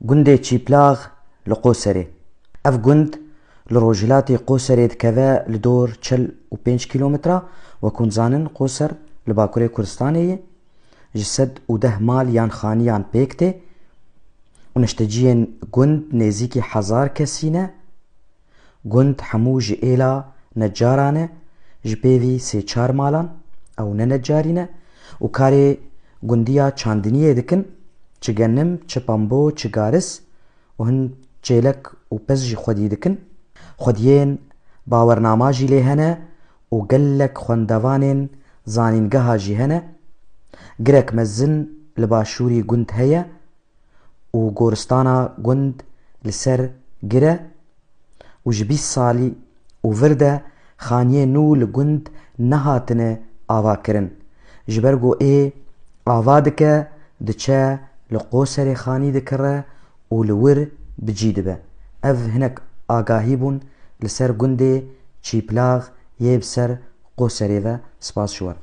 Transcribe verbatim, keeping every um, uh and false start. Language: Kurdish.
Gundê Çîplax li Qoserê. Ev gund li rojhilatê Qoserê dikeve li dor çil û pênc kîlometre. Wek hûn zanin, Qoser li bakurê Kurdistanê ye. Ji sed û deh mal yan xaniyan pêk tê û neşteciyên gund nêzîkî hezar kesî ne. Gund hemû ji êla necaran e, ji pêvî sê çar malan, ew ne necarî ne û karê gundiya çandiniyê dikin, çi genim, çi pambo, çi garis û hin çêlek û pez jî xwedî dikin. Xwediyên bawernama jî lê hene û gelek xwendevanên zanîngeha jî hene. Girek mezin li başûrî gund heye û goristana gund li ser gir e û ji bîst salî û vir de xaniyê nû li gund nehatine avakirin. Ji ber ku ê ava dike, diçe li Qoserê xanî dikire û li wir bi cî dibe. Ev hinek agahî bûn li ser gundê Çîplax yê bi ser Qoserê ve. Spas ji we.